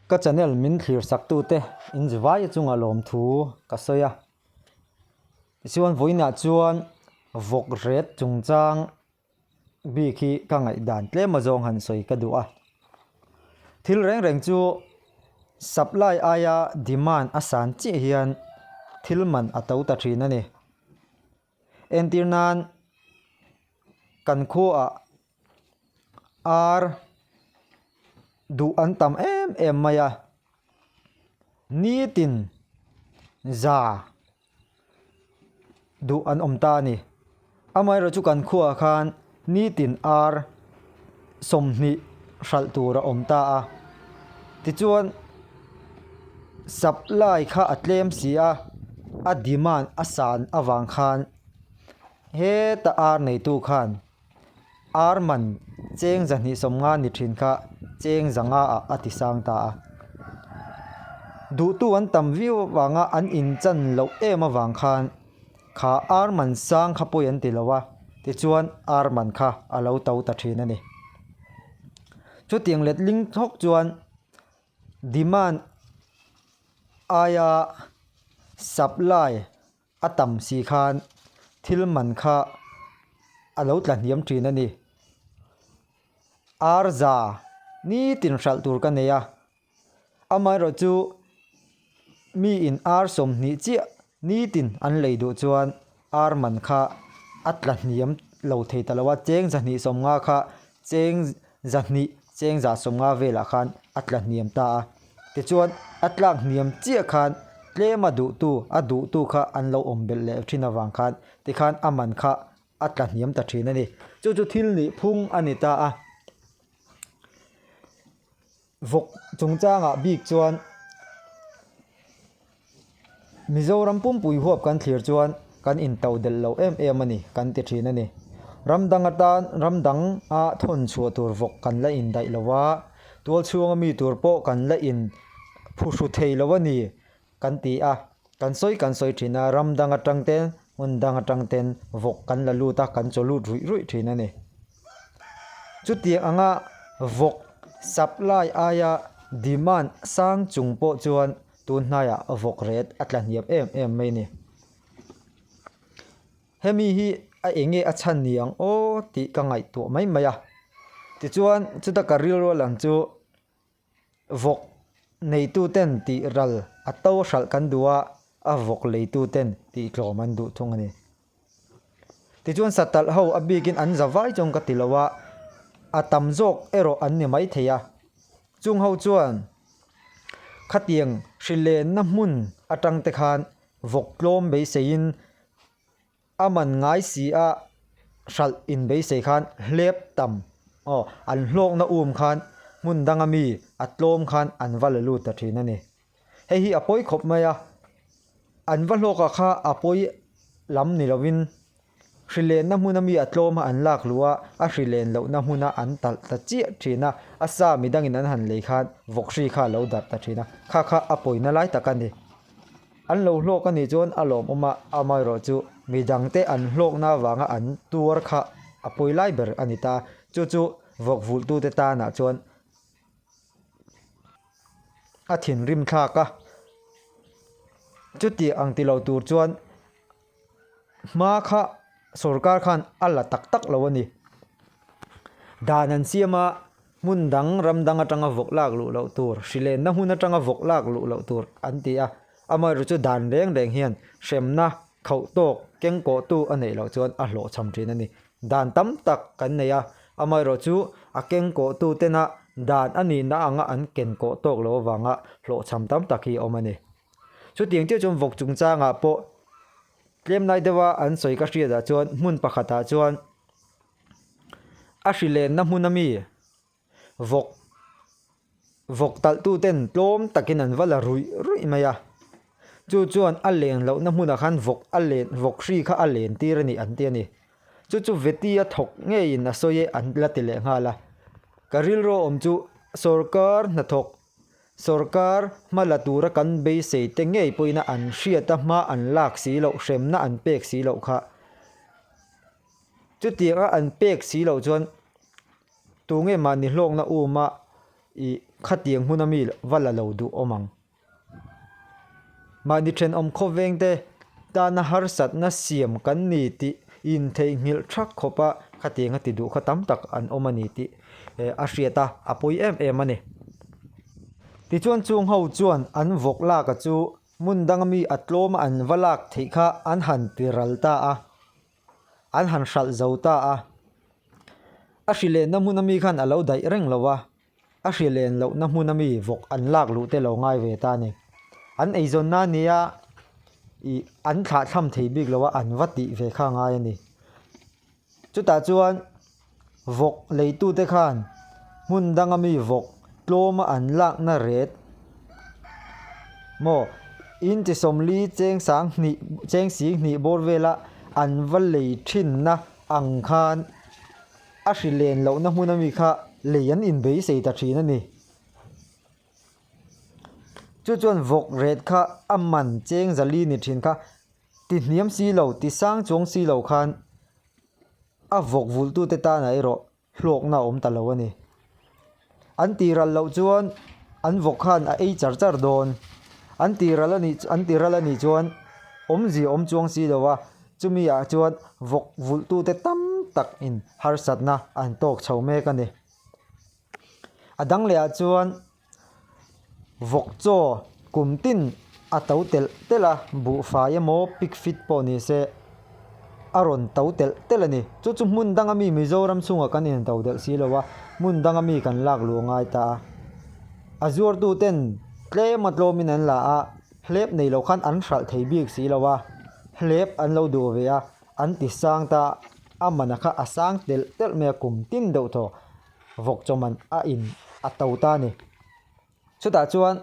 Ka channel min thlir sak tute in vai chunga lawmthu ka sawi a. Tichuan vawiinah chuan vawk ret chungchang bik hi ka ngaihdan tlem azawng han sawi ka duh a. Thil reng reng chu supply aia demand a san chiah hian thil man a to ta thin a ni. Entir nan kan khuaah ar duh an tam em em mai a, nitin za duh an awm ta a ni. Amaherawhchu kan khuaah khan nitin ar 20 hralh tur a awm ta a, tichuan supply kha a tlem si a, a demand a san avang khan heta ar neitu khan Ar man cheng 250 ni thin kha cheng 500 ah a ti sang ta a. Duhtu an tam viau avanga an inchan loh em avang khan kha ar man sang kha pawi an ti lo a, tichuan ar man kha a lo to ta thin a ni. Chutiang letling thawk chuan demand aia supply A tam si khan thil man kha a lo tla hniam thin a ni. Ar za nitin hralh tur ka nei a, amaherawh chu mi in ar 20 chiah nitin an lei duh chuan ar man kha a tla hniam lo thei ta lo a, cheng 250 kha cheng 200 cheng 150 velah khan a tla hniam ta a. Tichuan a tlak hniam chiah khan tlem a duhtu a duhtu kha an lo awm belh leh thin avang khan tikhan a man kha a tla hniam ta thin a ni. Chu chu thil nih phung a ni ta a. Vawk chungchangah bik chuan Mizoram pumpui huap kan thlir chuan kan intoh delh lo em em a ni kan ti thin a ni. Ram dang atan ram dang a thawn chhuah tur vawk kan la indaih lo a, tual chhunga mi tur pawh kan la in phuhru thei lo a ni kan ti a. Kan sawi kan sawi thin a, ram dang atang ten hmun dang atang ten vawk kan la lut a, kan chaw lut ruih ruih thin a ni. Chutiang anga vawk supply aia demand sang chung pawh chuan Tun hnaiah vawk ret a tla hniam em em mai a ni. Hemi hi a enge a chhan ni ang aw tih ka ngaihtuah mai mai a. Tichuan chuta ka rilru a lang chu vawk neitu ten tih ral a to hralh kan duh a, a vawk leitu ten tih tlawm an duh thung a ni. Tichuan satalh ho a bikin an za vai chuan ka ti lo a, a tam zawk erawh an ni maithei a. Chung ho chuan khatiang hrilenna hmun atang te khan vawk tlawm beiseiin a man ngai si a hralh in beisei khan hlep tam aw an hlawkna um khan hmun danga mi a tlawm khan an va la lut ta thin a ni. Hei hi a pawi khawp mai a, an va hlawk ah kha a pawi lam ni lovin hrilenna hmuna mi a tlawm a an lak luh a, a hrilen lohna hmuna an talh ta chiah thin a, a sa midangin an han lei khan vawk hri kha a lo darh ta thin a, kha kha a pawina lai tak a ni. An lo hlawk a nih chuan a lawmawm a, amaherawh chu midangte an hlawkna avanga an tuar kha a pawi lai ber a ni ta, chu chu vawk vulhtute tanah chuan a thinrim thlak a, chuti ang ti lo tur chuan hma kha sorkar khan a la tak tak lo a ni. Dan an siam a, hmun dang ram dang atanga vawk lak luh loh tur, hrilenna hmun atanga vawk lak luh loh tur an ti a, amaherawhchu chu dan reng reng hian hremna khauh tawk keng kawhtu a neih loh chuan a hlawhchham thin a ni. Dan tam tak kan nei a, amaherawhchu a keng kawhtu tena dan a nihna anga an ken kawh tawk loh avanga hlawhchham tam tak hi a awm a ni. Chutiang chiah chuan vawk chungchangah pawh tlem lai deuha an sawi ka hriatah chuan hmun pakhatah chuan a hrilenna hmun ami Vawk vawk talh tu ten tlawm takin an va la ruih ruih mai a, chu chuan a len lohna hmunah khan vawk a len vawk hri kha a len tir a ni an ti a ni. Chu chu veti a thawk ngeiin a sawi e an la ti leh nghal a. Ka rilru awm chu sorkar hnathawk sorkar hma la tura kan beisei te ngei pawhin a an hriat a hma an lak si loh hremna an pek si loh kha. Chutianga an pek si loh chuan Tunge mahni hlawkna uma ih Khatiang hmuna mi va la lo duh awm ang. Mahni thenawm khawvengte tana harsatna siam kan ni tih intheihnghilh thak khawpa khatiang a ti duh kha tam tak an awm a ni tih a hriat a, a pawi em em a ni. Tichuan chung ho chuan an vawk lak a chu hmun danga mi a tlawma an va lak theih kha an han ti ral ta a, an han hralh zo ta a. A hri lenna hmuna mi khan a lo daih reng lo a. A hri len lohna hmuna mi vawk an lak luh te lo ngai ve ta a ni. An eizawnna nia ih an thlahthlam thei bik lo a, an va tih ve kha a ngai a ni. Chutah chuan vawk leitute khan hmun danga mi vawk tlawma an lakna ret maw inchi sawmli cheng sang hnih cheng sing hnih bawr vela an va lei thinna ang khan A hri len lohna hmun ami kha lei an inbeisei ta thin a ni. Chu chuan vawk ret kha a man cheng zali ni thin kha ti hniam si lo, ti sang chuang si lo khan a vawk vulhtute tanah erawh hlawkna a awm ta lo a ni. An tih ral loh chuan an vawk khan a ei char char dawn. An tih ral a nih an tih ral a nih chuan awmzia awm chuang si lo a, chumi ah chuan vawk vulh tute tam tak in harsatna an tawk chho mek a ni. A dang leh ah chuan. Vawk chaw kum tin a to telh telh a, buhfai emaw pig feed pawh ni se a rawn to telh telh a ni. Chu chu hmun danga mi Mizoram chhungah kan into delh si lo a, hmun danga mi kan lak luh a ngai ta a. A zuartu ten tlem a tlawmin an la a, hlep nei lo khan an hralh thei bik si lo a, hlep an lo duh ve a, an ti sang ta a, a mana kha a sang telh telh mai a kum tin deuh thaw. Vawk chawman a in a to ta a ni. Chutah chuan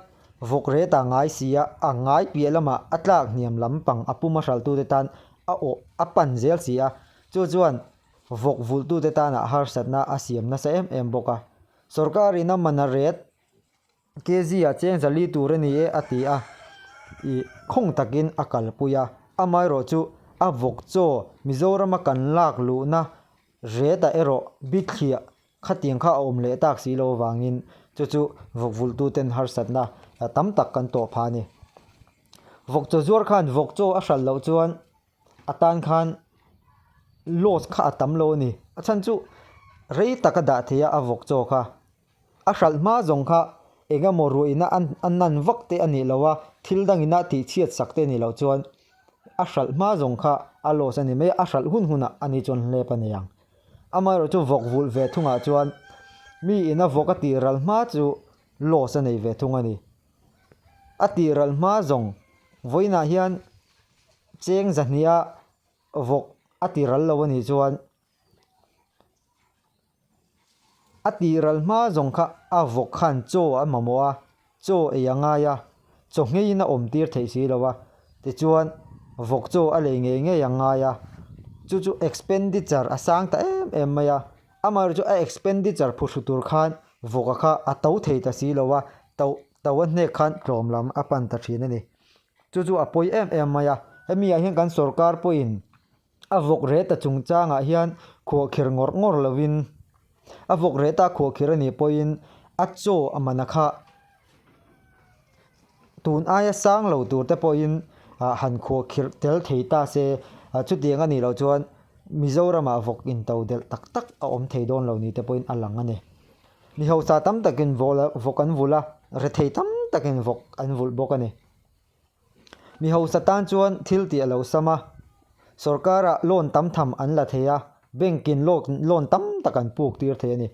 vawk ret a ngai si a, a ngai piah lamah a tlak hniam lampang a puma hralhtute tan a awh a pan zel si a, chu chuan vawk vulhtute tanah harsatna a siam nasa em em bawk a. Sorkarin a man a ret Kg ah cheng zali tur a ni e a ti a, ih khawng takin a kalpui a. Amaherawh chu a vawk chaw Mizorama kan lak luhna ret ah erawh bithliah khatiang kha a awm leh tak si lo avangin chu chu vawk vulhtuten harsatna tam tak kan tawh phah a ni. Vawk chaw zuar khan vawk chaw a hralh loh chuan a tan khan loss kha a tam lo a ni. A chhan chu rei tak a dah thei a a vawk chaw kha. A hralh hma zawng kha eng emaw ruihna a nan vak te a nih loh a, thil dangin a tihchhiat sak te a nih loh chuan a hralh hma zawng kha a loss a ni mai a, a hralh hun hunah a ni chuan hlep a nei ang. Amaherawhchu vawk vulh ve thungah chuan mi ina vawk a tih ral hma chu loss a nei ve thung a ni. A tih ral hma zawng vawiinah hian cheng zahniha vawk a ti ral lo a nih chuan A tih ral hma zawng kha a vawk khan chaw a mamawh a, chaw ei a ngai a, chaw ngheiin a awm tir theih si lo a, tichuan vawk chaw a lei ngei ngei a ngai a, chu chu expenditure a sang ta em em mai a, amaherawhchu chu a expenditure phuhru tur khan vawka kha a to thei ta si lo a, to to a hnek khan tlawm lam a pan ta thin a ni. Chu chu a pawi em em mai a, hemi ah hian kan sorkar pawhin A vawk reta chungchangah hian khuahkhir ngawr ngawr lovin a vawk reta khuahkhir a nih pawhin a chaw a man a kha tun aia sang lo tur te pawhin ah han khuahkhirh tel thei ta se chutiang a nih loh chuan Mizoramah vawk into delh tak tak a awm thei dawn lo ni te pawhin a lang a ni. Mi hausa tam takin vawk an vulh a, rethei tam takin vawk an vulh bawk a ni. Mi hausa tan chuan thil tih a lo sam a, sorkarah loan tam tham an la thei a, bank in loan tam tak an puk tir thei a ni.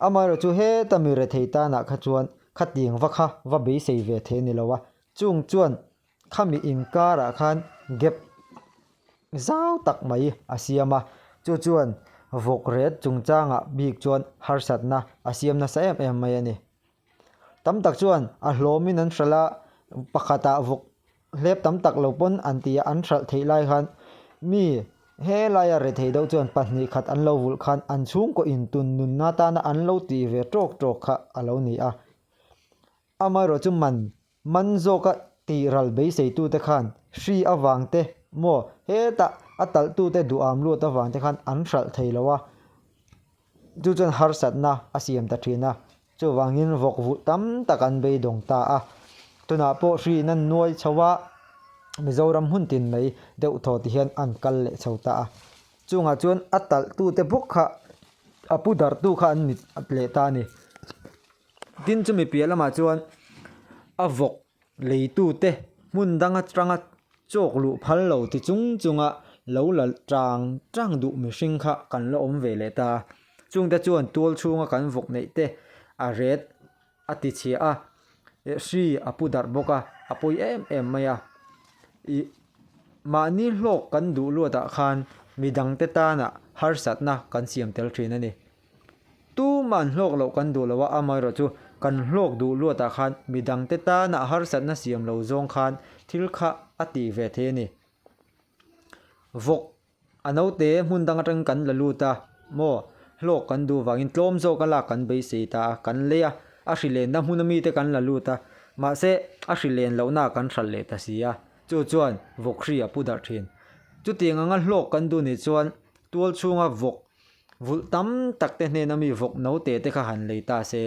Amaherawhchu heta mi rethei tanah kha chuan khatiang va kha va beisei ve thei a ni lo a, chung chuan khami inkarah khan gap zau tak mai a siam a, chu chuan vawk ret chungchangah bik chuan harsatna a siam nasa em em mai a ni. Tam tak chuan a hlawmin an hralh a, pakhatah vawk hlep tam tak lo pawn an ti a, an hralh theih lai khan mi helaia rethei deuh chuan pahnih khat an lo vulh khan an chhungkaw intun nunna tana an lo tih ve tawk tawk kha a lo ni a. Amaherawhchu man Man zawka tih ral beiseitute khan hri avang te maw hetah a talhtute duham luat avang te khan an hralh thei lo a, chu chuan harsatna a siam ta thin a. Chuvangin vawk vulh tam tak an beidawng ta a. Tunah pawh hriin an nuai chho a, Mizoram hmun tin mai deuh thaw ti hian an kal leh chho ta a. Chungah chuan a talhtute bawk kha a pu darhtu kha an ni leh ta a ni. Tin chumi piah lamah chuan a vawk leitute hmun dang atanga chawk luh phal lo ti chung chunga lo la tang tang duh mihring kha kan la awm ve leh ta a. Chungte chuan tual chhunga kan vawk neih te a ret a ti chhia a, hri a pu darh bawk a, a pawi em em mai a. Ih mahni hlawk kan duh luatah khan midangte tana harsatna kan siam tel thin a ni. Tuman hlawk loh kan duh lo a, amaherawh chu kan hlawk duh luatah khan midangte tana harsatna siam lo zawng khan thil kha a tih ve thei a ni. Vawk A naute hmun dang atangin kan la lut a, maw hlawk kan duh vangin tlawm zawk a lak kan beisei ta a, kan lei a, a hri lenna hmun ami te kan la lut a, mahse a hri len lohna kan hralh leh ta si a, chu chuan vawk hri a pu darh thin. Chutiang anga hlawk kan duh nih chuan tual chhunga vawk vulh tam tak te hnena mi vawk naute te kha han lei ta se.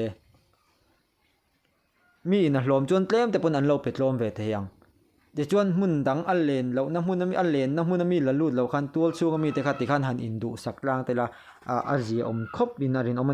Mi in a hlawm chuan tlem te pawn an lo pe tlawm ve thei ang. Tichuan hmun dang a len lohna hmun ami a lenna hmun ami la lut lo khan tual chhunga mite kha tikhan han induhsak tlang tel a, a ziaawm khawp in a rinawm a ni.